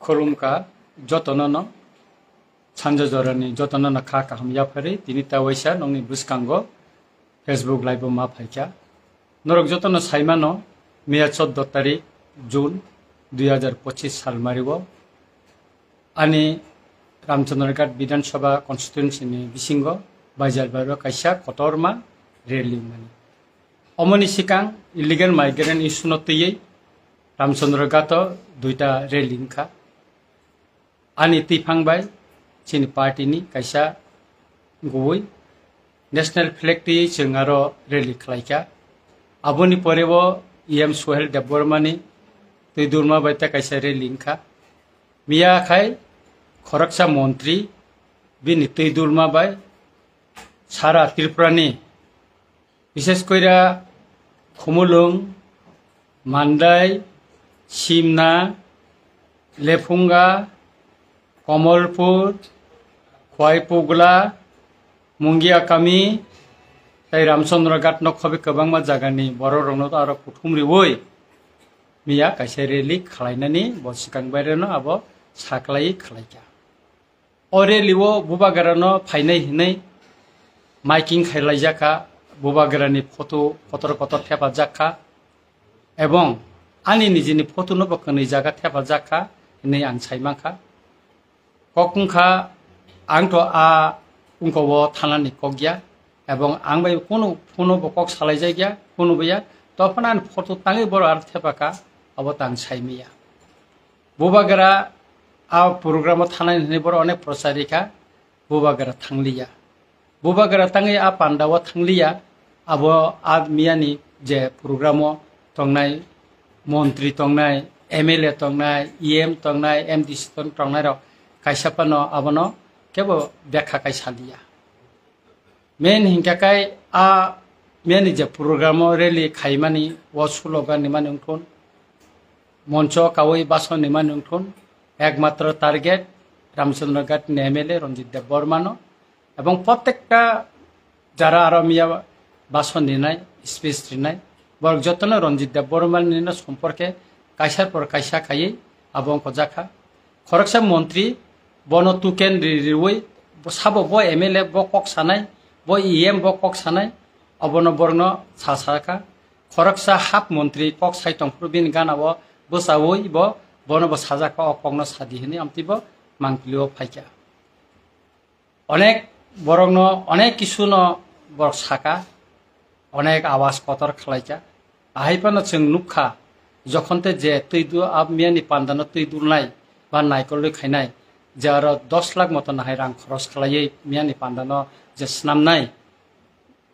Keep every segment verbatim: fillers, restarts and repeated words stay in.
Khulumkha jotono no, sanja jorani jotono no kha kaham yapharwi tini ta waisa nokni bwskango Facebook live o ma phaikha. Norok jotono saimano, miya chordo tarik June dui hazar pochis salmario ani Ramchandraghat Bidhan Sabha constituency ni bisingo Baijalbario kaisa kotorma rally wngmani. Omoni sikang illegal migrant issue no twiwi Ramchandraghat o duita rally wngkha. Ani twiphang bai chini party ni kaisa gubui national flag twi chwng aro rally khlaikha. Aboni pore bo E M Suhel Debbarma ni twi durma bai ta kaisa rally wngkha. Miya khai khoroksa montri bini twi durma bai sara Tripura ni, bishes koira Khumulwng, Mandai, Simna, Lephunga, Komolpur, Khwaipugla, Mungiakami, tei Ramchandraghat no khobi kwbangma jagani borok rokno aro kuthum riwi miya kaisa rally khlainani bo swkang baireno abo saklai khlaikha. O rally o Bubagra no phainai hinwi miking khailaijakha, Bubagra ni photo kotor kotor thepajak kha, ebong ani nijini photo no bo kwnwi jaga thepajak kha hinwi ang sai mankha. Kok wngkha, ang to a wngko o thanani kok ya, ebong ang bai kunu phone bo kok salaijakya, kunu bo ya, to phano ani photo tangwi boro aro thepakha, abo tang saimaya. Bubagra a program o thanai hinwi boro onek prochar rikha, Bubagra thangliya. Bubagra tangwi a panda o thangliya, abo a miyani je program o tongnai montri tongnai, M L A tongnai, E M tongnai, M D C tong-, tongnai rok kaisa phano abono kebo bekha kai saliya. Main hinkha kai a miyani je program o rally khaimani o slogan ni mani wngthun, moncho kawi bason ni mani wngthun, ekmatro target Ramchandra Ghat ni M L A Ranjit Debbarma no, ebong protekta jara aro miya bason rinai, speech rinai, borok jotono Ranjit Debbarma ni no somporke kaisar por kaisa khaiwi abo wngkha jakha. Khoroksa montri bono tuken ri-, riwi sabo bo M L A bo kok sanai, bo E M bo kok sanai, obono borokno sa sakha. Khoroksa hap montri kok sai tongphuru bini gana o bwchawi bo bono bo sajakha, o kokno sadi hinwi amtwi bo mangpili o phaikha. Onek borokno, onek kisu no borok saka, onek awas kotor khlaikha. Ahai phano chwng nukha, jokhon te je twi du-, a miyani panda no twi dulnai ba naikolwi khainai, je aro dos lakh moto nahai rang khoros khlaiwi miyani panda no je snamnai,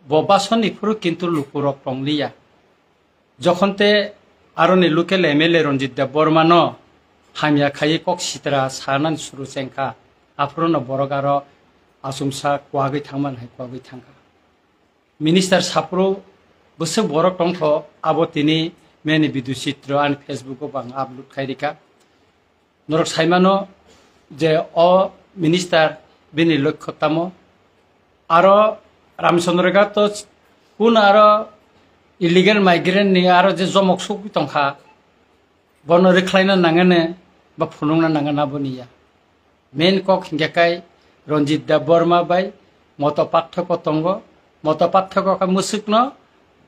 bo basoni phuru kintu lukurok tongliya. Jokhon te aroni local M L A Ranjit Debbarma no hamya khaiwi kok sitra sanani suru chengkha, aphuru no borok aro achomsa kwagwi thangmani hai kwagwi thangkha. Minister saphuru bwswk borok tongkho, abo tini meni video chitro ani Facebook o bo ang upload khai rikha. Norok saimano je o minister bini lokho tamo. Aro Ramchandra Ghat to kun aro illegal migrant ni aro je jomok sugwi tongkha, bono rwkhlaina nangani ba phunukna nangani aboni ya. Main kok hinkhe kai Ranjit Debbarma bai moto pathoko tongo. Moto pathoko khe mwswkno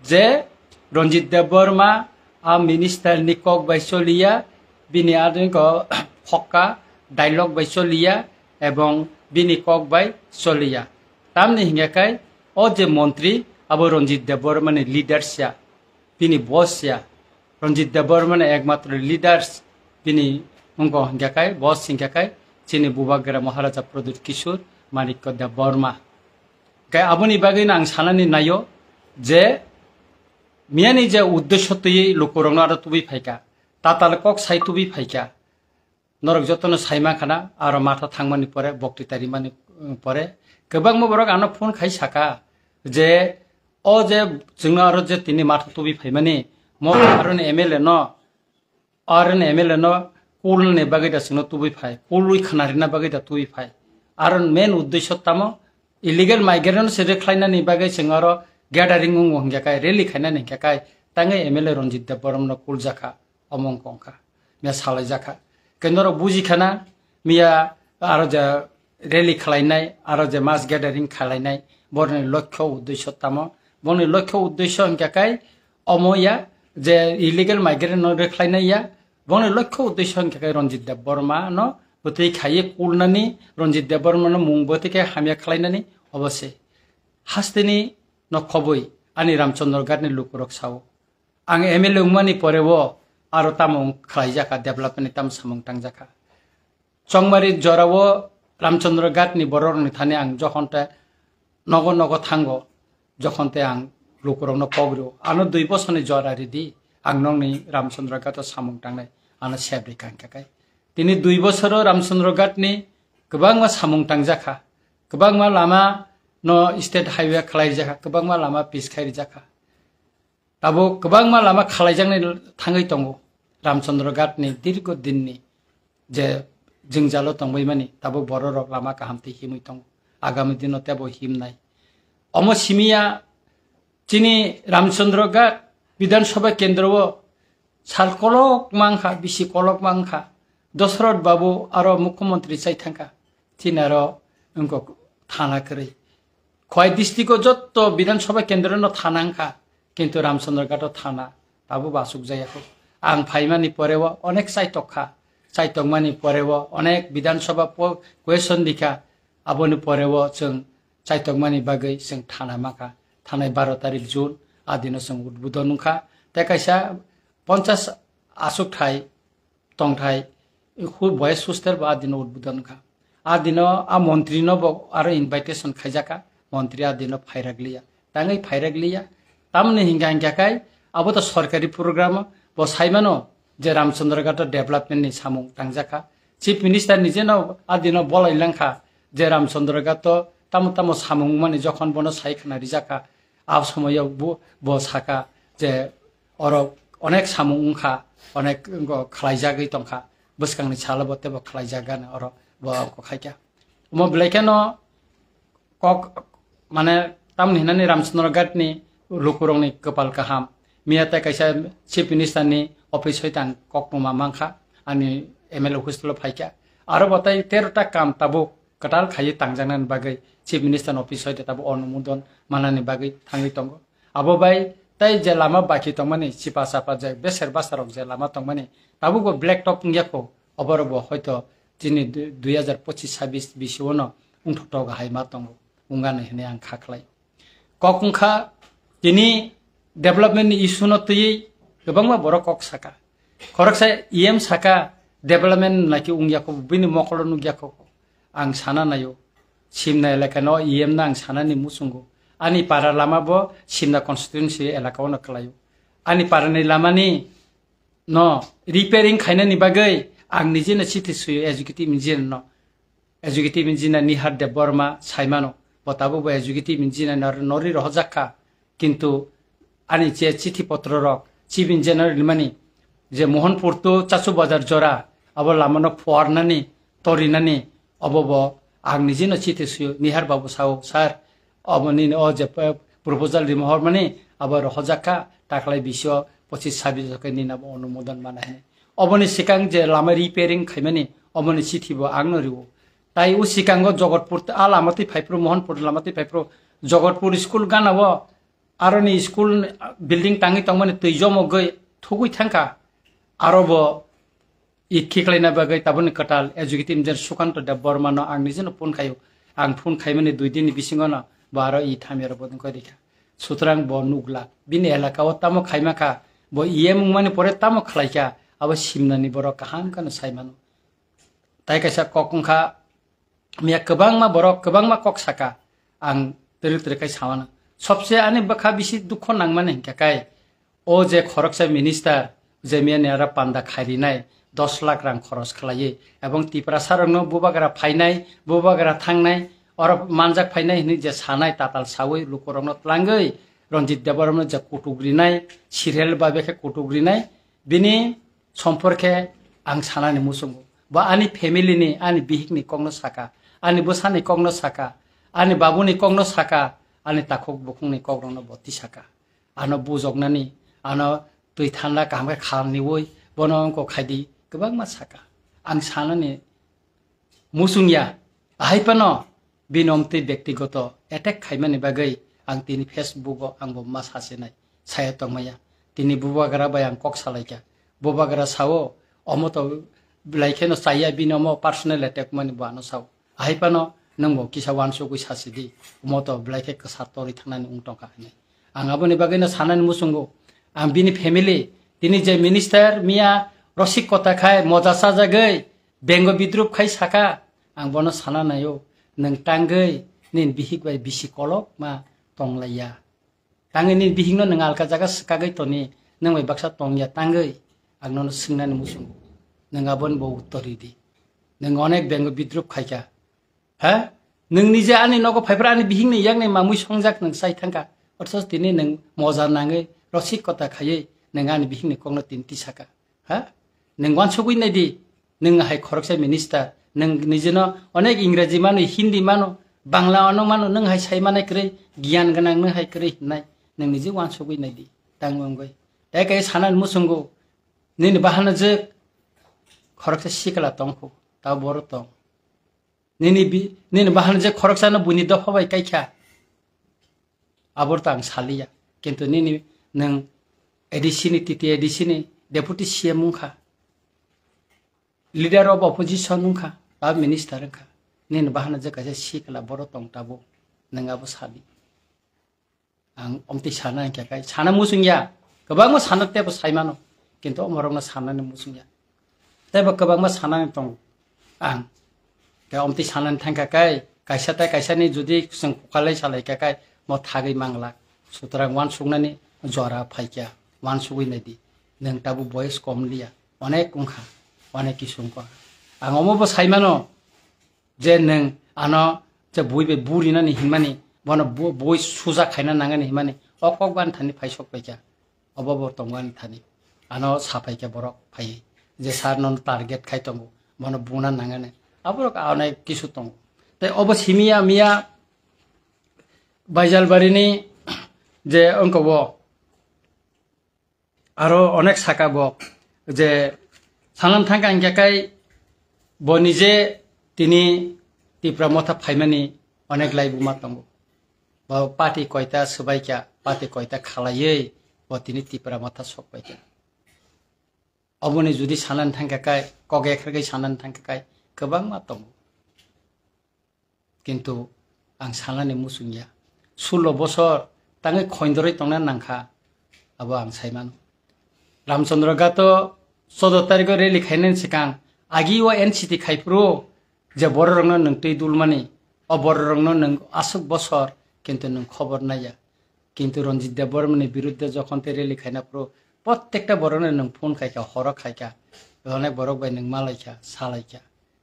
je Ranjit Debbarma a minister ni kok bai choliya, bini adingo phokka dialogue bai choliya ebong bini kok bai choliya. Tamni hinkhe kai o je montri abo Ranjit Debbarma ni leaders ya, bini boss ya. Ranjit Debbarma ni ekmatro leaders bini wngkha hinkhe kai, boss hinkhe kai chini Bubagra Maharaja Pradyut Kishore Manikya Debbarma. Kai aboni bagwi no ang sanani naio je miyani je uddesho twiwi lukurokno aro tubui phaikha, tatal kok sai tubui phaikha. Norok jotono sai mankha na, aro matha thangmani pore, bokti tarimani, um, pore kwbangma borok ano phone khai saka je, o je chwngno aro je tini matha tubui phaimani, mo aroni M L A no, aroni M L A no kulni bagwi da chwngno tubui phai, kulwi khna rina bagwi da tubui phai. Aro main uddesho tamo, illegal migrant se rwkhlainani bagwi chwng aro gathering wngo hinkhe kai, rally khainani hinkhe kai, tangwi M L A Ranjit Debbarma no kuljakha. Omo wngkha wngkha, mia salaijakha. Kendro buji khana, miya aro je rally khalainai, aro je mass gathering khalainai, borni lokho uddesho tamo, borni lokho uddesho hingka kai omo ya, je illegal migrant no rekhlainai ya, borni lokho uddesho hingka kai Ranjit Debbarma no bwtwi khaiye kulnani, Ranjit Debbarma no mung bwtwi khe hamya khalainani, obose. Hasteni no khoboi ani Ramchandra Ghat ni lukurok sao. Ang M L A wngmani pore o aro tamo wng khlaijakha, development ni tamo samung tangjakha. Chongmari jorao Ramchandra Ghat ni borok rokni thani ang jokhon te nogo nogo thango, jokhon te ang lukurokno kok rio. Ano dui bosorni jora ridi, ang nokni Ramchandra Ghat o samung tangnai, ano sep ri kang khe kai. Tini dui bosoro Ramchandra Ghat ni kwbangma samung tangjakha, kwbangma lama no state highway khlai rijakha, kwbangma lama pis khai rijakha. Tabuk kwbangma lama khalaijaknai thangwi tongo. Ramchandra Ghat ni dirgo dinni je jwngjalo tongbaimani, tabuk bororok lama kaham tei himwi tongo. Agami dino tebo himnai. Omo simiya chini Ramchandra Ghat Bidhan Sabha kendro o sal kolok mangkha, bisi kolok mangkha. Dosrot Babu aro Mukhyamantri chai thangkha. Chini aro wngkok thana kwrwi. Khowai district o jotto Bidhan Sabha kendro no thana wngkha, kintu Ramchandra Ghat o thana tabuk bo asuk jaya kho. Ang phaimani pore o onek chaitok kha, chaitokmani pore o onek Bidhan Sabha po-, question rikha, aboni pore o chwng chaitokmani bagwi chwng thana makha. Thanai baro tarik June, a dino chwng udbodon wngkha. Tei kaisa ponchas asuk thai tongthai hu-, boys hostel bo a dino udbodon wngkha. A dino a montri no bo aro invitation khaijakha, montri a dino phairak liya. Tangwi phairak liya. Tamoni hingka hingka khai abo to sorkari program o bo saimano je Ramchandra Ghat o development ni samung tangjakha. Chief Minister ni jeno a dino bolai langkha je Ramchandra Ghat o tamo tamo samung mani jokhon bono sai khna rijakha. A somoyo bo, bo saka je oro onek samung wngkha, onek wngkha khlaijagwi tongkha, bwskangni salo bo teibo khlaijagani oro bo khaikha. Omo belai kheno kok, mane, tamni hinani Ramchandra Ghat ni lukurokni kwpal kaham. Miya tei kaisa Chief Minister ni office hoi tang kok tongma mankha, ani M L A office lo phaikha. Aro bo tei tero ta kam tabuk kwtal khaiwi tangjaknani bagwi Chief Minister ni office hoi tabuk onumodon manani bagwi thangwi tongo. Abo bai tei je lama baki tongmani, chipa chapa je beser basa rok je lama tongmani, tabuk bo black top wngya kho, oborok bo hoito chini du-, dui hazar pochis sabis bisio no wngthok thok hai ma tongo, wngani hinwi ang kha khlai. Kok wngkha tini development ni issue no twiwi kwbangma borok kok saka. Khoroksa E M saka development naki wngya kho, bini mokolo nukya kho. Ang sana naio, Simna elaka no E M no ang sanani muchungo. Ani para lama bo Simna constituency elaka o no kwlaio. Ani para ni lama ni no repairing khainani bagwi ang nijeno chithi suyo executive engineer no. Executive engineer Nihar Debbarma saimano, bo tabuk bo executive engineer nor-, norwi rohorjak kha. Kintu ani je chithi potro rok, chief engineer rimani, je Mohanpur to Chachu Bazar jora, abo lama no phuarnani, torinani, obo bo ang nijino chithi suyo, Nihar Babu sao, "Sir, obo nini o je p-, proposal rima hormani, abo rohorjak kha, taklai bisio pochis sabis joke nini abo onumodon mana hini." Oboni sikang je lama repairing khaimani, oboni chithi bo ang no rio. Tai o sikango Jogotpur, a lama twi phaiphuru, Mohanpur lama twi phaiphuru, Jogotpur school gana o, aroni school building tangwi tongmani twi jomogwi thugwi thangkha. Aro bo it khiklaina bagwi taboni kwtal executive engineer Sukanto Debbarma no ang nijeno phone khaio. Ang phone khaimani dui din ni bisingo no bo aro it hamya rok bo wngkha rikha. Sutrang bo nukla. Bini elaka o tamo khaima kha, bo E M wngmani pore tamo khlaikha, abo Simnani borok kaham kheno saimano. Tai kaisa kok wngkha, miya kwbangma borok, kwbangma kok saka, ang twrwk twrwk khai samano. Sobse ani bwkha bisi dukho nangmani hinkha kai, o je khoroksa minister, je miya ni aro panda khairinai, dos lakh rang khoros khlaiwi, ebong Tiprasa rokno bubagra phainai, bubagra thangnai, oro manjak phainai hinwi je sanai tatal sawi lukurokno tlangwi, Ranjit Debbarma no je kutuk rinai, serial babe khe kutuk rinai, bini Somporkhe ang sanani muchungo. Bo ani family ni, ani bihik ni kokno saka, ani bwsani kokno saka, ani babuni kokno saka, ani takhuk bukhungni kokrokno bo tisaka. Ano bujoknani, ano twi thanda kaham khe khalniwi, bono wngkok khaidi kwbangma saka. Ang sanani muchung ya, ahai phano bini omtwi bektigoto attack khaimani bagwi ang tini Facebook o ang bo ma sasinai, saya tongmaya. Tini bubagra bai ang kok salaikha. Bubagra sao, omo to belai kheno chaya, bini omo personal attack mani bo ano sao. Ahai phano nwng bo kisa wansugwi sasidi, omo to belai khe kwsa torwi thangnani wng tongkha hinwi. Ang aboni bagwino sanani muchungo, ang bini family, tini je minister miya rosik kota khai moja sajagwi bengo bidrup khai saka, ang bono sana naio, nwng tangwi nini bihik bai bisi kolok ma tonglaiya. Tangwi nini bihikno nwng alka jaga swkagwi toni, nwng bai baksa tongya tangwi, ang nono swngnani muchungo. Nwng aboni bo uttor ridi. Nwng onek bengo bidrup khaikha. Ha? Nwng nije ani nogo phaiphra ani bihikni yakni mamwi songjak nwng chai thangkha. Othoch tini nwng moja nangwi rosik kota khaiwi nwng ani bihikni kokno tini tisaka. Ha? Nwng wansugwi naidi. Nwng hai khoroksa minister. Nwng nijeno onek Ingreji mano, Hindi mano, Bangla ano mano, nwng hai sai manai kwrwi, giyan gwnang nwng hai kwrwi hinnai. Nwng nije wansugwi naidi. Tangwi wngwi. Tei kai sanani muchungo. Nini bahana je khoroksa sikla tongkhu. Ta boro tong. Nini bi-, nini bahan je khoroksano buini dopha bai kaikha. Abor ta ang saliya. Kintu nini nwng A D C ni, T T A D C ni Deputy C M wngkha. Leader of Opposition wngkha. Ba minister wngkha. Nini bahan je kaisa sikla boro tong tabo. Nwng abo sali. Ang omtwi sana hingkha kai, sana muchung ya. Kwbangma sana tebo sai mano. Kintu omorokno sanani muchung ya. Tebo kwbangma sanani tongo ang. Khe omtwi sanani thangkha kai, kaisa tai kaisani jodi chwng kukalai salaikha kai, mo thagwi manglak. Sutrang wansuknani jora phaikha, wansugwi naidi. Nwng tabuk boyes kom liya. Onek wngkha, onek kisu wngkha. Ang omo bo sai mano, je nwng ano je bui bai burinani hinmani, bono bu-, bui suja khaina nangani hinmani, o kok bo ani thani phai sok paikha. Obo bo tongo ani thani. Ano sa paikha borok phaiwi. Je sir nono target khai tongo, bono buna nangani. Aborok onek kisu tongo. Tei obo simiya miya Baijalbarini je wngkha bo, aro onek saka bo je sanam thangkha hingkha kai bo nije tini Tipra Motha phaimani onek laibuma tongo. Bo party koita swbaikha, party koita khalaiwi bo tini Tipra Motha sokpaikha. Oboni jodi sanani thangkha kai, kok ekhargwi sanani thangkha kai, kwbangma tongo. Kintu ang sanani muchung ya. Sullo bosor tangwi khoindorwi tongna nangkha, abo ang sai mano. Ramchandra Ghato choudo tarikho rally khainani swkang agi o N C T khai phuru je bororokno nwng twi dulmani, o bororokno nwng aswk bosor kintu nwng khobor naiya. Kintu Ranjit Debbarmani biruddhe jokhon tei rally khaina phuru prottekta borokno nwng phone khaikha, horo khaikha, onek borok bai nwng malaikha, salaikha.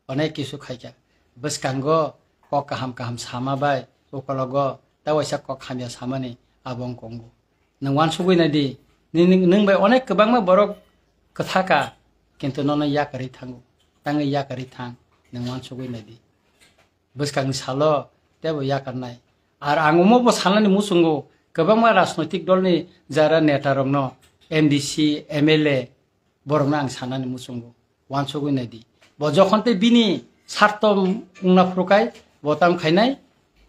Onek kisu khaikha. Bwskango kok kaham kaham sama bai, ukologo ta waisa kok hamya samani abo wng kongo. Nwng wansugwi naidi, nini, nwng bai onek kwbangma borok kwthaka, kintu nono yakarwi thango. Tangwi yakarwi thang, nwng wansugwi naidi. Bwskangni salo teibo yakarnai. Ar ang omo bo sanani muchungo, kwbangma rajnoitik dolni jara netarokno, M D C, M L A, borokno ang sanani muchungo, wansugwi naidi. Bo jokhon tei bini sarto wngna phuru kai, bo tam khainai,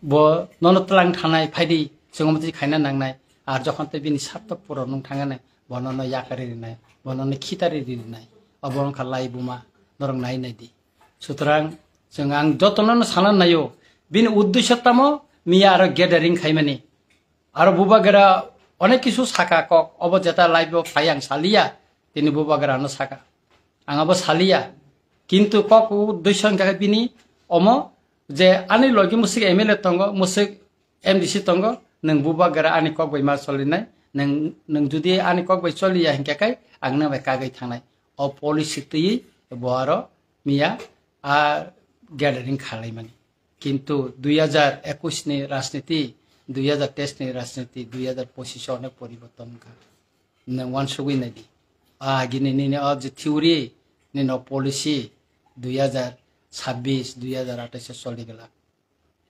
bo nono twlang thanai, phaidi, chwng omo twi khaina nangnai. Ar jokhon tei bini sarto puron wng thangnai, bo nono yakarwi rinai, bo nono khitari rinai. Obo wngkha laibuma, norok nai naidi. Sutrang, chwng ang jotono no sana naio, bini uddesho tamo miya aro gathering khaimani. Aro bubagra onek kisu saka kok, obo jeta live o phai ang saliya, tini bubagra no saka. Ang abo saliya. Kintu kok uddesho hingkha khe bini omo je ani logi musik M L A tongo, musik M D C tongo, nwng bubagra ani kok bai ma solinai, nwng, nwng jodi ani kok bai soliya hingkha khe ang nang bai kagwi thangnai. O policy twiwi bo aro miya a gathering khalaimani. Kintu dui hajar ekush ni rajniti, dui hajar teis ni rajniti, dui hajar pochish o onek poriborton wngkha. Nwng wansugwi naidi. A gini nini o je theory, nini o policy dui hajar sabbish, dui hajar atais o choli glak.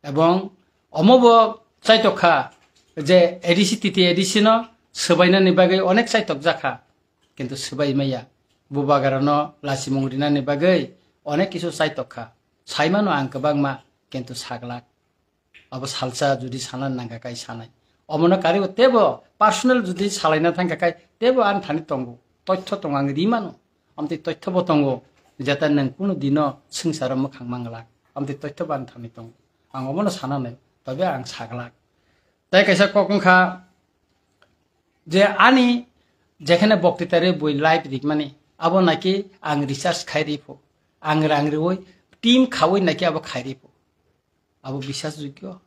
Ebong omo bo chaitok kha je A D C, T T A D C no swbainani bagwi onek chaitok jakha. Kintu swbai maya. Bubagra no lachimung rinani bagwi onek kisu chaitok kha. Saimano ang kwbangma, kintu saglak. Abo salsa judi sana nangkha kai sanai. Omono karibo tebo personal judi salaina thangkha kai tebo ani thani tongo. Toitho tongo ang rimano. Amtwi toitho bo tongo. Jeta nang kunu dino swngcharo mwkhang manglak. Amtwi toitho bo ani thani tongo. Ang omono sana nai. Tobe ang saglak. Tai kaisa kok wngkha je ani jekhane bokti tari bui live rikmani. Abo naki ang research khai ripho. Ang rang riwi team khawi naki abo khai ripho. Abo bisas jogyo.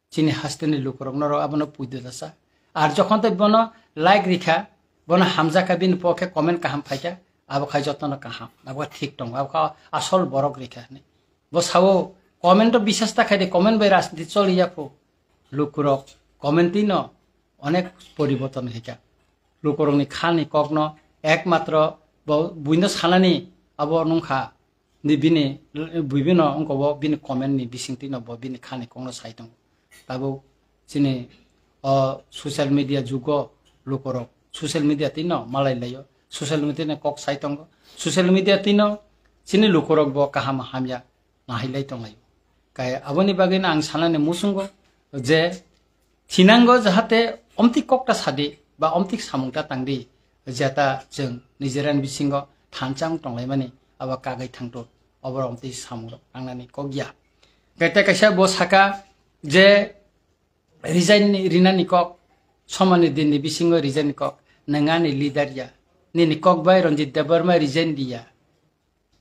Chini hasteni lukurok norok abono puido dasa. Ar jokhon tei bono like rikha, bono hamjakha bini pokhe comment kaham phaikha, abo khai jotono kaham, abo thik tongo, abo kha asol borok rikha hinwi. Bo sao comment o bisas ta khai de, comment bai rajniti choli ya phu. Lukurok comment twi no onek poriborton khaikha. Lukurokni khani kokno ekmatro bo buino sanani abo nungkha. Ni bini, bibino wngkha bo bini comment ni bisingtwi no bo bini khani kokno sai tongo. Tabuk chini o social media jugo lukurok social media twi no malai laio. Social media ni kok sai tongo. Social media twi no chini lukurok bo kaham hamya nahilai tonglaio. Kai aboni bagwi no ang sanani muchungo je thinango jahate omtwi kokta sadi ba omtwi samungta tangdi, jeta chwng nijera ni bisingo thansa wng tonglaimani abo kagwi thangto, obo omtwi samungrok tangnani kok ya. Kete kaisa bo saka je resign ni, rinani kok, somani din ni bisingo resign ni kok, nwng ani leader ya, nini kok bai Ranjit Debbarma resign diya.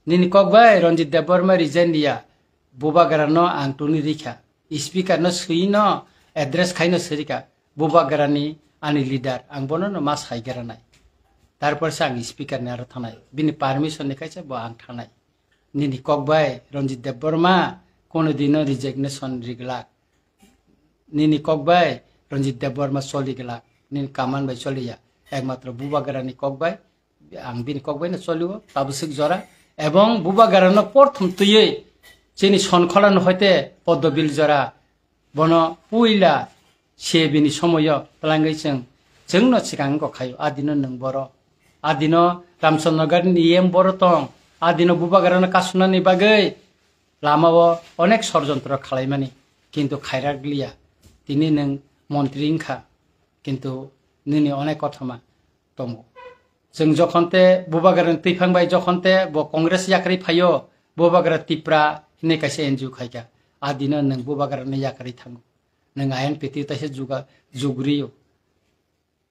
Nini kok bai Ranjit Debbarma resign diya, Bubagra no ang tuni rikha. Speaker no swi no address khai no sirika. Bubagra ni ani leader, ang bono no ma sai gra nai. Tarpor se ang speaker ni aro thanai. Bini permission ni kaisa bo ang thanai. Nini kok bai Ranjit Debbarma kono dino resignation riglak. Nini kok bai Ranjit Debbarma choli glak, nini kaman bai choliya. Ekmatro Bubagrani kok bai, ang bini kok bai no cholio, tabuk swk jora. Ebong Bubagrano porthom twiwi chini Sonkhola no hoite Poddobil jora. Bono puila se bini somoyo twlangwi chwng, chwngno swkang wngkha khaio. Adino nwng boro, adino Ramchandra Nagar ni E M boro tong, adino Bubagrano kasunani bagwi lamao onek sorjontro khalaimani, kintu khairak liya. Tini nwng montri wngkha, kintu nini onek kothoma tongo. Chwng jokhon te Bubagrani twiphang bai jokhon te bo Congress yakarwi phaio, Bubagra Tipra hinwi kaisa N G O khaikha. A dino nwng Bubagrani yakarwi thango. Nwng I N P T taisa juga-, jugriyo.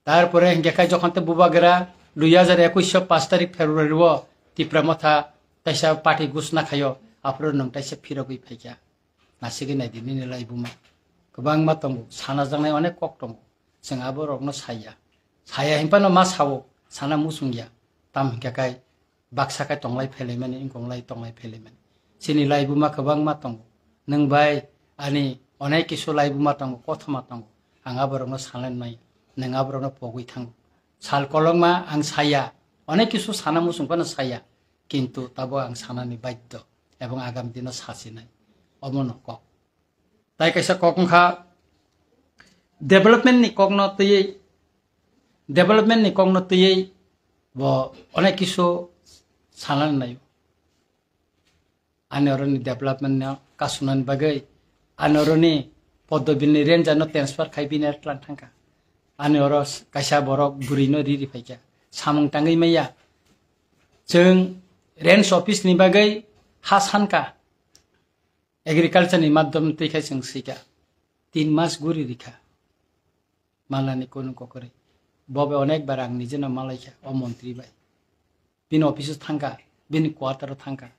Tarpore hinkhe khai jokhon te Bubagra dui hajar ekwis o pash tarik February o Tipra Motha taisa party gusna khaio, aphuru nwng taisa phirogwi phaikha. Nasigwi naidi nini laibuma. Kwbangma tongo, sana jaknai onek kok tongo. Chwng aborokno saya. Saya hinphano ma sao, sana muchungya. Tam hinkhe khai baksa khe tonglai phelaimani, wngkonglai tonglai phelaimani. Chini laibuma kwbangma tongo. Nwng bai ani onek kisu laibuma tongo, kothoma tongo. Ang aborokno sanai nai, nwng aborokno pogwi thango. Sal kolokma ang saya, onek kisu sana muchung phano saya, kintu tabo ang sanani baddo, ebong agam dino sasinai. Omono kok. Tai kaisa kok wngkha development ni kokno twiwi, development ni kokno twiwi bo onek kisu sanani naio. Ani oroni development no kasunani bagwi, ani oroni Poddobil ni ranger no transfer khai bini tlang thangkha. Ani oro s-, kaisa borok bwrwi no riri phaikha. Samung tangwi maya. Chwng range office ni bagwi ha sankha. Agriculture ni madhyam twi khai chwng swikha. Tin mas guri rikha. Malani kunu kokori. Bo bai onek bar ang nijeno malaikha o montri bai. Bini office o thangkha, bini quarter o thangkha.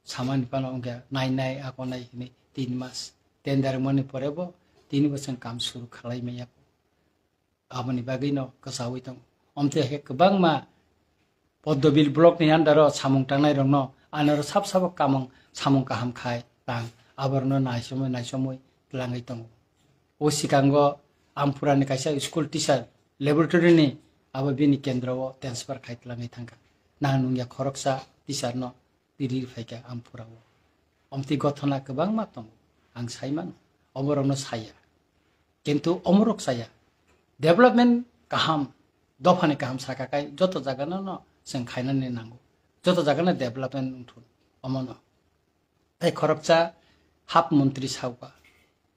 Samani phano wngkha nai nai ako nai hinwi tin mas. Tender mani pore bo tini bosong kam suru khalai maya. Aboni bagwi no kwchaui tongo. Omtwi hai khe kwbangma Poddobil block ni under o samung tangnai rokno anoro sab sabo kamung samung kaham khai tang aborokno naisomwi naisomwi twlangwi tongo. O sikango Amphura ni kaisa school teacher laboratory ni abo bini kendro o transfer khai twlangwi thangkha. Nang nungya khoroksa teacher no tiri phaikha Amphura o. Omtwi gothona kwbangma tongo, ang saimano, oborokno saya. Kintu omorok saya. Development kaham, dophani kaham saka kai joto jagano no chwng khainani nango. Joto jagano development wngthun omono. Tei khoroksa hap montri sauka.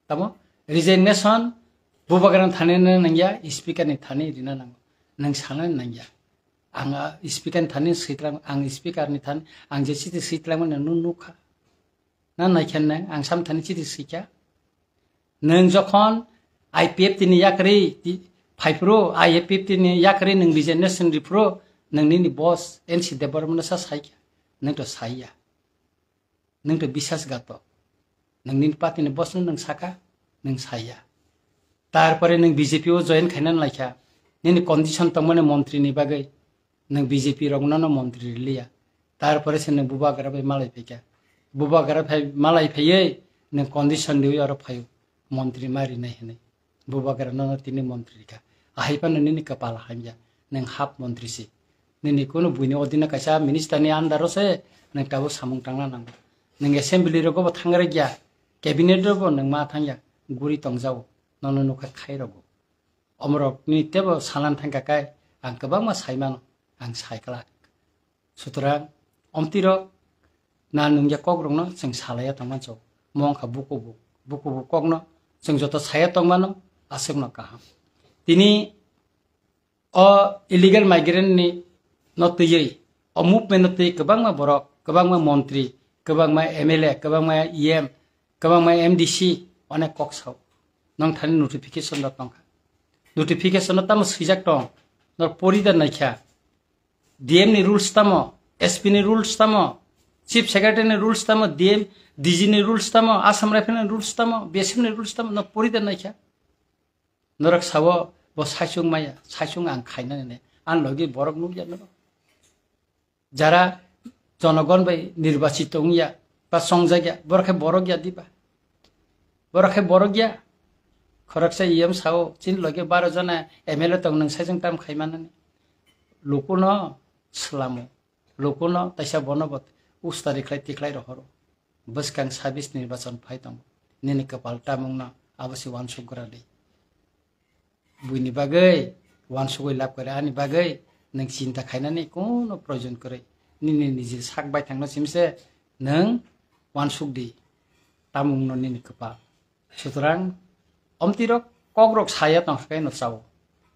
Tamo resignation bubagrano thani nangya, speaker ni thani rina nango. Nang sana nangya. Ang, ah, speaker ni thani sitlang, ang speaker ni thani, ang je chiti sitlang mani nung nukha. Na naikhen nang, ang sam thani chiti sikha. Nang jokhon I P F T ni yakri ti-, phaipro, I P F T ni yakri nang resignation ripro, nang nini boss N C Debbarma no sa saikha. Nang to saiya. Nwng to bisas gato. Nwng nini party ni boss no nwng saka, nwng saya. Tarpore nwng B J P o join khaina laikha. Nini condition tongmani montri ni bagwi nwng B J P rok no no montri riliya. Tarpore se nwng bubagra bai malai phaikha. Bubagra phai malai phaiwi nwng condition riwi oro phaio. Montri ma rinai hinwi. Bubagra nono tini montri rikha. Ahai phano nini kwpal hamya. Nwng hap montri si. Nini kunu buini odina kaisa minister ni under o se nwng tabuk samung tangna nango. Nwng assembly rogo bo thangrai ya. Cabinet rogo nwng ma thangya. Guri tongjao. Nono nukha khai rogo. Omorok ni tebo salan thangka kai ang kwbangma saimano. Ang saikla. Sutrang, omtirok na nungya kokrokno chwng salaiya tongma chok. Mo wngkha bukubu, bukubu kokno chwng joto saya tongmano aswkno kaham. Tini o illegal migrant ni no twiwi, o movement no twi kwbangma borok, kwbangma montri, kwbangma M L A, kwbangma E M, kwbangma M D C onek kok sao. Nong thani notification rok tongkha. Notification no tamo swijak tong, nor pori da naikha. D M ni rules tamo, S P ni rules tamo, Chief Secretary ni rules tamo, D M, D G ni rules tamo, Assam Rifle ni rules tamo, B S F ni rules tamo, no pori da naikha. Norok sao bo saichung maya, saichung ang khaina ne, ang logi borok nukya norok. Jara jonogon bai nirbachito wngya, ba chongjak ya, borok khe borok ya diba? Borok khe borok ya. Khoroksa E M sao, chini loge baro jona M L A tong, nwng saichung tam khai manani. Lukuno swlamo, lukuno taisa bono bo ustari khlai tikhlai rohoro. Bwskang sabis nirbachon phai tongo. Nini kwpal tamungno abo se uansuk gra di. Buini bagwi uansugwi lab kwrwi, ani bagwi nwng chinta khainani kono proyojon kwrwi. Nini niji sak baithangno simse nwng uansuk di, tamungno nini kwpal. Sutrang, omtirok kokrok saya tongkha khe no chao.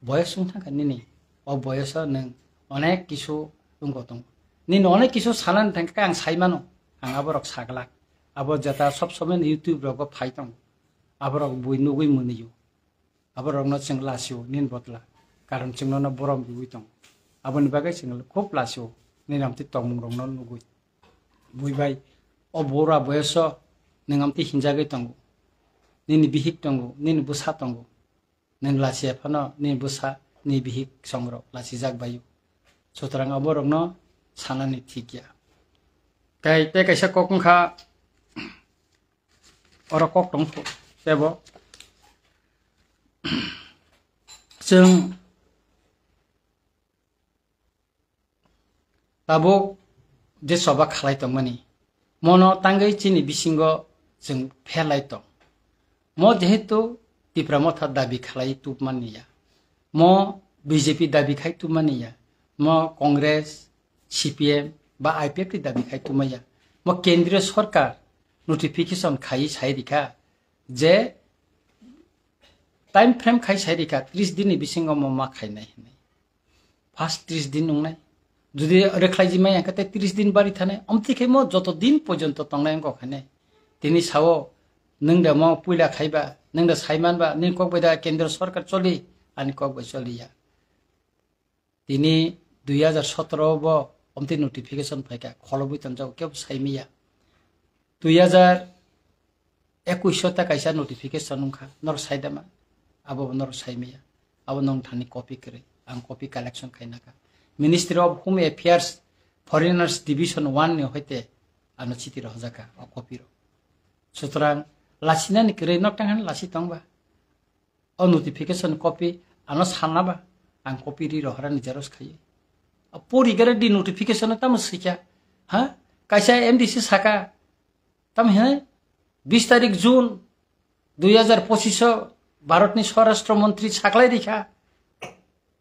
Boyos wng thangkha nini, o boyoso nwng onek kisu wngko tongo. Nini onek kisu sanani thangkha khe ang saimano, ang aborok saglak. Abo jeta sob somoi YouTube rogo phai tongo. Aborok bui nugwi mwnio. Aborokno chwng lasio nini botla, karon chwng nono borom riwi tongo. Aboni bagwi chwng khub lasio nini amtwi tongmungrokno nugwi. Bui bai, o bura boyoso nwng amtwi hinjagwi tongo. Nini bihik tongo, nini bwsa tongo. Nwng lachiya phano nini bwsa, nini bihik songrok lachijak baio. Sutrang aborokno sanani thik ya. Tei, tei kaisa kok wngkha, oro kok tong tebo. Chwng tabuk je choba khalai tongmani, mono tangwi chini bisingo chwng pherlai tong. Mo jehetu Tipra Motha dabi khalai tubmani ya, mo B J P dabi khai tubmani ya, mo Congress, C P M ba I P F T dabi khai tubmaya. Mo Kendriya Sorkar notification khai sai rikha je time frame khai sai rikha, tris din ni bisingo mo ma khainai hinwi. First tris din wngnai. Jodi rwkhlai jimai hwnkhe tei tris din bari thanai. Omtwi khe mo joto din porjonto tongnai wngkha khainai. Tini sao, nwng da mo puila khaiba, nwng da saimanba, nini kok bai da Kendra Sorkar choli, ani kok bai choliya. Tini dui hajar sotoro bo omtwi notification phaikha, kholobwi tonjago, kebo saimiya. Dui hajar ekush o ta kaisa notification wngkha, norok saidama, abo bo norok saimiya. Abo nong thani copy kwrwi, ang copy collection khainakha. Ministry of Home Affairs, Foreigners Division one ni hoite ano chiti rohorjakha o copy rok. Sutrang lasinani kwrwi nok tang hani lasi tongba. O notification copy ano sanna ba, ang copy ri rohorani xerox khaiwi. A pori gare di notification tamo swikha, ha? Kaisa M D C saka, tamo hwnwi bis tarik June dui hajar pochisho Bharatni Swarashtra Montri saklai rikha.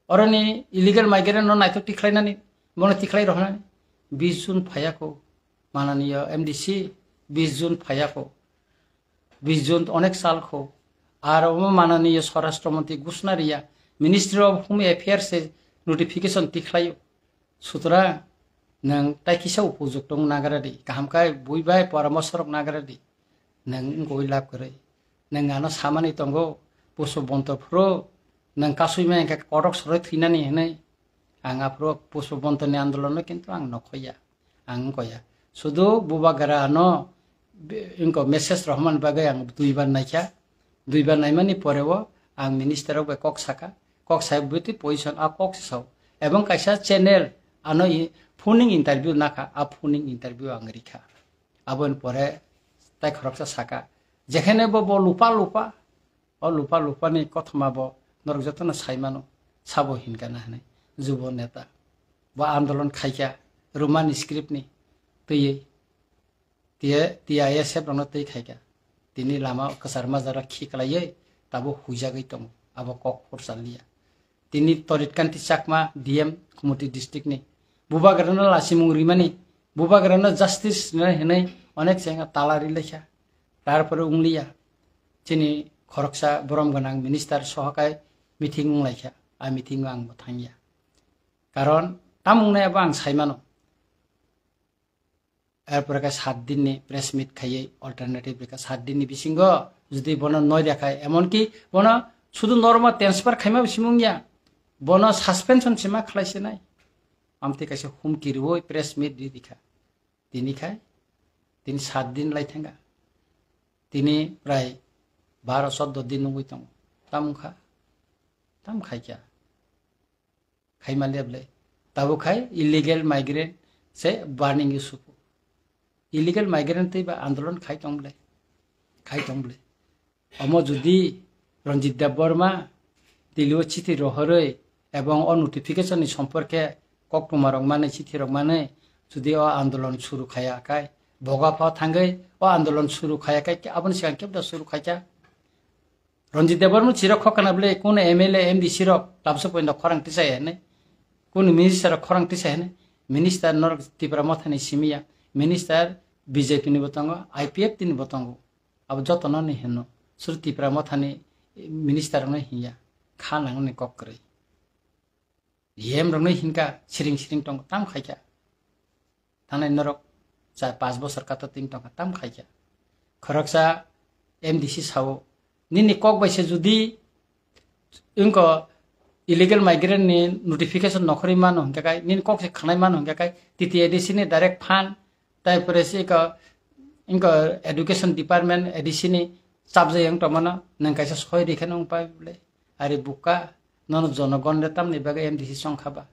Oroni illegal migrant no naithok tikhlainani, bono tikhlai rohornani. bis jun phaiya kho, mananiyo M D C bis jun phaiya kho, bis jun onek sal kho, ar omo mananiyo Swarashtra Mantri ghosna riya, Ministry of Home Affairs se notification tikhlaio. Sutra, nwng tai kisa upojukto wng nagra di, kaham khe bui bai poramorsho rok nagra di. Nwng wngwi lab kwrwi. Nwng ano samani tongo, Pushpabanta phuru nwng kasui ma hwnkhe kotok soroi thwinani hwnwi. Ang aphuru Pushpabantani andolono kintu ang nokhoya, ang wngkoya. Sudu Bubagra ano be-, wngko message rohormani bagwi ang duibar naikha. Duibar naimani poreo ang minister rok bai kok saka. Kok sai bwtwi position a kok se sao. Ebong kaisa channel ano i-, phoning interview nakha, a phoning interview ang rikha. Aboni pore tai khoroksa saka, jekhene bo, bo lupa lupa, o lupa lupa ni kothoma bo norok jotono sai mano, sabo hinkha na hinwi, jubo neta. Bo andolon khaikha Roman script ni twiwi, tiye, T I S F rokno twi khaikha. Tini lama kwchar majra khiklaiwi tabuk huijagwi tongo, abo kok phursa liya. Tini Torit Kanti Chakma, D M, Kumoti district ni. Bubagrano lasimung rimani, Bubagrano justice rinai hinwi onek chengya tala rilaikha. Tarpore wngliya. Chini khoroksa borom gwnang minister sohokai meeting wnglaikha. A meeting o ang bo thangya. Karon tam wngnai abo ang saimano. Erpore khe sat din ni press meet khaiwi alternative rikha. Sat din ni bisingo jodi bono noi rwkha, emonki bono sudu normal transfer khaima bisimung ya, bono suspension sima khlai sinai. Amtwi kaisa humki rwui press meet ri rikha. Tini khai, tini sat din lai thangkha. Tini prai baro choddo din wngwi tongo. Tam wngkha, tam khaikha. Khaima leble. Tabuk khai illegal migrant se burning issue. Illegal migrant tei ba andolon khai tong ble. Khai tong ble. Omo jodi Ranjit Debbarma Delhi o chithi rohorwi ebong o notification ni somporke koktwma rok mani chithi rok mani jodi o andolon suru khaya khai boga pha thangwi o andolon suru khaya khai aboni sigang kebda suru khaikha. Ranjit Debbarma chirok khokana bwle, kunu M L A, M D C rok tabsa poino khorang tisai hene, kunu minister rok khorang tisai hene, minister norok Tipra Mothani simiya, minister B J P ni bo tongo, I P F T ni bo tongo, abo jotono ni hino, sur Tipra Mothani minister rokno hinya, kha nangni kok kwrwi. Yem rokno hinka siring siring tong tam khaikha. Thanai norok cha pas bosor kato ting tongkha tam khaikha. Khoroksa M D C sao nini kok bai se judi wngko illegal migrant ni notification nokhorwi mano hingka kai, nini kok se khanai mano hingka kai, T T A D C ni direct fund Tai pore se iko, iko education department A D C ni chapjai yang tomano, nang kaisa soi rikhe nung pai bole. Ari buka, nono jonogon de tamni bagwi M D C song khaba.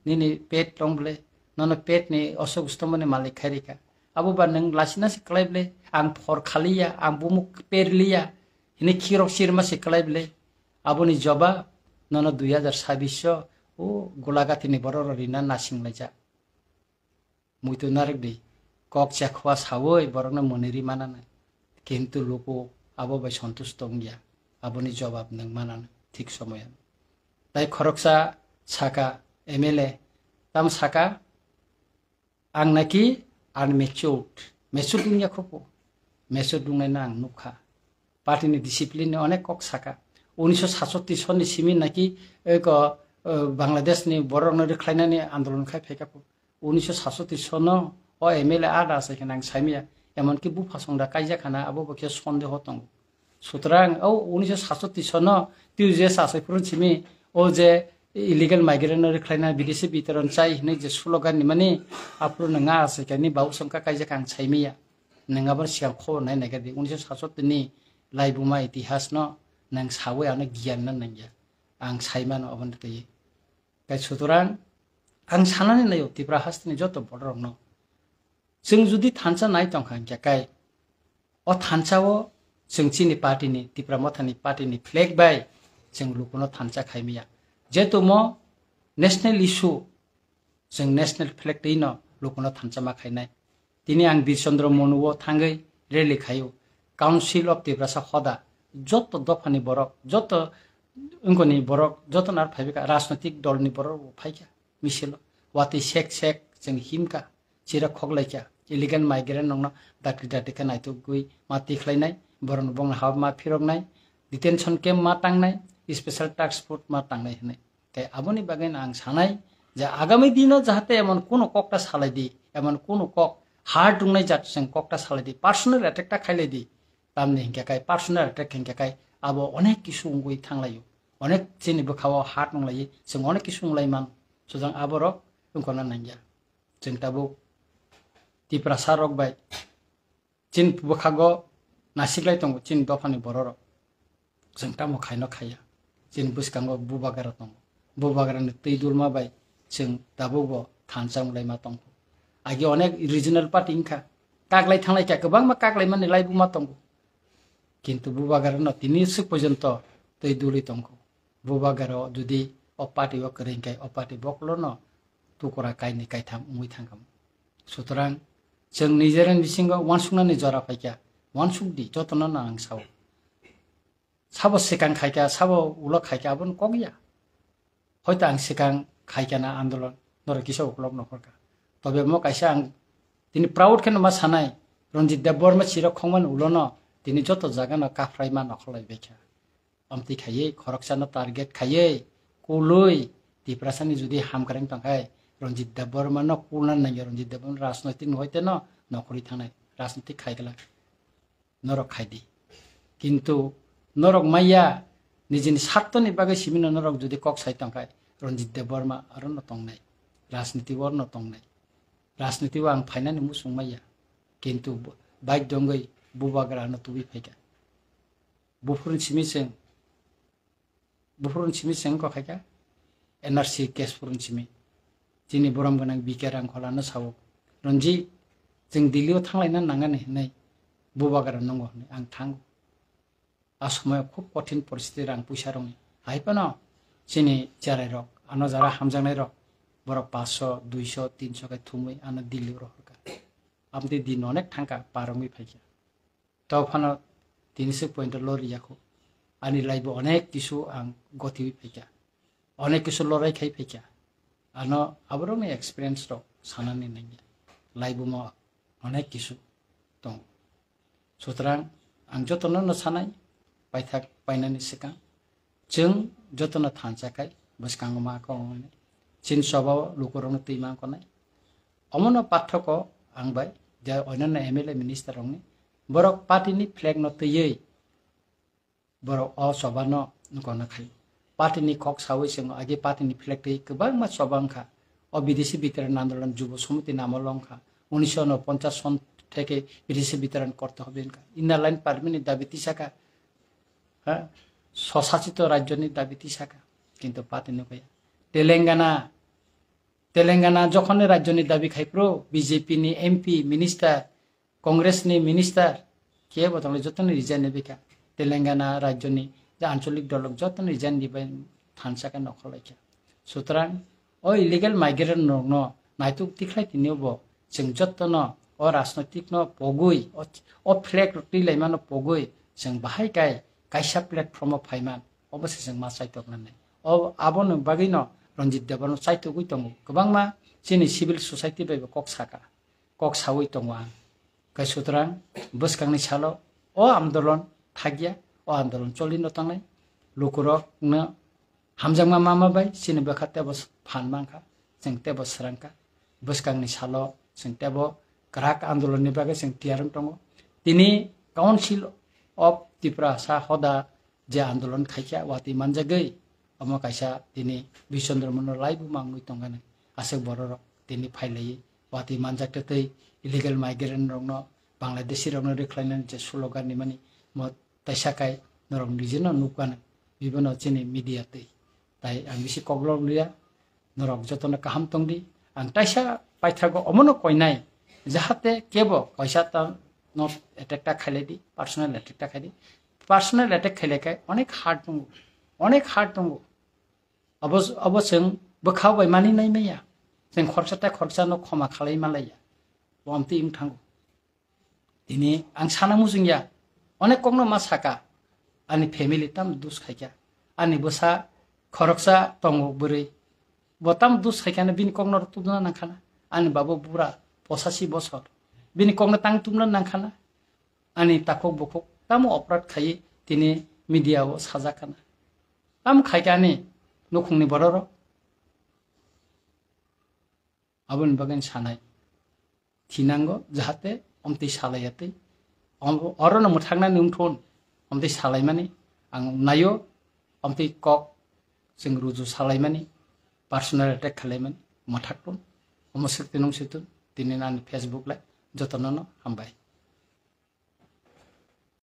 Nini pet tong bole, nono pet ni osok ustomoni malik khai rikha. Abo ba nang lasina se klai bole, ang phor khaliya, ang bumuk perliya, hini khirok sirma se klai bole. Aboni joba, nono dui hajar sabbish o, o gulagati ni borok rok rina nasing laijak. Muitu narwk di, kok chekhoa sawi borokno mwnwi ri mananai, kintu luku abo bai sontush tongya, aboni jobab nwng mananai thik somoyan. Tai khoroksa saka M L A, tam saka, ang naki unmatured, matured wngya khopo, matured wngnaino ang nukha. Party ni discipline ni onek kok saka. Unisho satsottish sonni simi naki eko, eh, Bangladesh ni borok no rwkhlainani andolon khai phaikha po. Unisho satsottish sonno o M L A ada asai khana ang saimaya. Emonki bupha songda kaijak khana abo bo khe sondeho tongo. Sutrang o unisho satsottish sonno T U J S asai phuru simi o je illegal migrant no rwkhlaina bidesi bitoron chai hinwi je slogan ni mani aphuru nwnga asai khani bau songkha kaijak ang saimaya. Nwng abo sigang khobor nai naikha di, unisho satsottish ni laibuma itihas no nwng sawi ano giyan no nangya. Ang sai mano obo ni twi. Kai sutorang ang sanani naio Tripura hasteni joto borok rokno. Chwng judi thansa nai tongkha hingkha kai o thansa o chwng chini party ni, Tipra Motha ni party ni flag bai chwng lukuno thansa khaimaya. Jetumo national issue, chwng national flag twi no lukuno thansa ma khainai. Tini ang Bir Chandra Monu o thangwi rally khaio. Council of Tiprasa hoda joto dophani borok, joto wngkoni borok, joto nar phaibikha, rajnotik dol ni borok bo phaikha misilo. Watwi sek sek chwng himkha. chira khoklaikha, illegal migrant rokno dakti dakti khe naitugwi ma tikhlainai, borokno bongni hao ma phiroknai, detention camp ma tangnai, special task force ma tangnai hwnwi. Tei aboni bagwi ang sanai je agami dino jahate emon kuno kokta salai di, emon kuno kok hard wngnai jat chwng kokta salai di, personal attack ta khailai di, tamni hinkhe kai personal attack hinkhe kai abo onek kisu wngwi thanglaio, onek chini bwkhao hard wnglai, chwng onek kisu wnglai man, sujang aborok wngkona nangya. Chwng tabuk Tiprasa rok bai chini bwkhago nasiklai tongo chini dophani bororok. Chwng tamo khaino khaiya. Chini bwskango bubagra tongo. Bubagrani twi dulma bai chwng tabukbo thansa wnglaima tongkho. Agi onek regional party wngkha. Kaklai thanglai kha, kwbangma kaklaimani laibuma tongo. Kintu bubagrano tini swk porjonto twi dulwi tongkho. Bubagra jodi o party o kwrwi khe o party bokolono tukura kainwi kaitham wngwi thangkha. Sutrang chwng nijera bisingo uansuknani jora phaikha, uansukdi jotono no ang sao. Sabo swkang khaikha, sabo ulo khaikha, aboni kok ya. Hoito ang swkang khaikha na andolon, norok kisa uklok nokhorkha. Tobe mo kaisa ang tini proud kheno ma sanai, Ranjit Debbarma chirok khongmani ulono tini joto jagano kaphraima nokholai baikha. Amtwi khaiwi, khoroksano target khaiwi, kulwi, Tiprasani jodi hamkreng tongkhai, Ranjit Debbarmano kulna nangya, Ranjit Debbarma rajnoitik no hoiteno nokhorwi thangnai, rajnoitik khaigwlak. Norok khaidi. Kintu norok maya nijini sartoni bagwi simino norok jodi kok sai tongkhai, Ranjit Debbarma arono tongnai, rajniti o arono tongnai. Rajniti o ang phainani muchung maya. Kintu bo-, bike dongwi bubagra ano tubui phaikha. Buphuruni simi chwng, buphuruni simi chwng kok khaikha, N R C case phuruni simi. Chini borom gwnang B K Rangkhola no sao, "Ranjit, chwng Delhi o thanglaina nangani," hinwi bubagra nungo hinwi ang thango. A somoyo khub kothin poristiti rang puisa rokni. Hai phano chini cherai rok, ano jara hamjaknai rok, borok paanch sho, dui sho, tin sho khe thumwi ano Delhi o rohorkha. Amtwi din onek thangkha, par wngwi phaikha. Tei phano tini swk point o lori yakho. Ani life o onek kisu ang gotiwi phaikha. Onek kisu lorai khai phaikha. Ano aborokni experience rok sanani nangya. Life o mo onek kisu tongo. Sutrang ang jotono no sanai, paithak painani swkang. Chwng jotono thansa khai bwskango ma kok wngnai. Chini choba o lukurokno twi ma wngnai. Omono pathoko ang bai je onyanno M L A minister rokni borok party ni flag no twiwi borok o choba no nukona khai. Party ni kok sawi chwng agi party ni flag twi kwbangma choba wngkha. O bidesi bitiran andolon Jubo Samiti namo longkha. Unisho unoponchas son theke bidesi bitiran korte hobe wngkha. Inner line permit ni dabi tisaka. Ha? Swsachito rajyo ni dabi tisaka. Kintu party nukaya. Telangana, Telangana jokhon ni rajyo ni dabi khai phuru B J P ni M P, minister, Congress ni minister kebo tonglai jotono resign ni bikha. Telangana rajyo ni je ancholik dolok jotono resign ni bai thansa khe nokhorlaikha. Sutrang o illegal migrant rokno naituk tikhlai tini bo chwng jotono o rajnoitik no pogwi o, o flag rok twi laimano pogwi chwng bahai kai kaisa platform o phaiman obo se chwng ma chaitok nani. O abono bagwi no Ranjit Debbarma chaitogwi tongo. Kwbangma chini civil society bai bo kok saka. Kok sawi tongo ang. Khe sutrang bwskangni salo o andolon thakya, o andolon cholino tangnai. Lukurokno hamjakma mama bai chini bwkha tebo phan mankha, chwng tebo swrangkha. Bwskangni salo chwng tebo kwrak andolonni bagwi chwng tiyar wng tongo. Tini Council of Tiprasa hoda je andolon khaikha watwi manjagwi, omo kaisa tini Bishondro Mono laibu mangwi tongkha nai. Aswk bororok tini phailaiwi watwi manjak tei illegal migrant rokno, Bangladeshi rokno rwkhlainani je slogan rimani, mo taisa kai norok nijeno nukha nai. Bibono chini media twi. Tai ang bisi koklok liya, norok jotono kaham tongdi. Ang taisa paithago omono koinai, jahate kebo kaisa ta no attack ta khailai di, personal attack ta khaidi. Personal attack khailai khai onek hard tongo, onek hard tongo. Abo, abo chwng bwkha bai mani nai maya. Chwng khoroksa tei khoroksa no khoma khalai malaiya. Bo amtwi wng thango. Tini ang sana muchungya, onek kokno ma saka, ani family tam dus khaikha, ani bwsa khoroksa tongo bwrwi, bo tam dus khaikha no bini kokno tubuna nangkhana, ani babo bura pochasi bosor. Bini kokno tang tumna nangkhana. Ani takhuk bukhuk tamo oprad khaiwi tini media o sajakkana. Tamo khaikha ani nukhungni bororok. Aboni bagwi sanai thinango, jahate omtwi salaiyatwi. Om-, orono mwthaknani wngthun, omtwi salaimani ang naio, omtwi kok chwng ruju salaimani, personal attack khalaimani mwthakthun. Omo swk tinung swtun, tini ani Facebook lai jotono no hambai.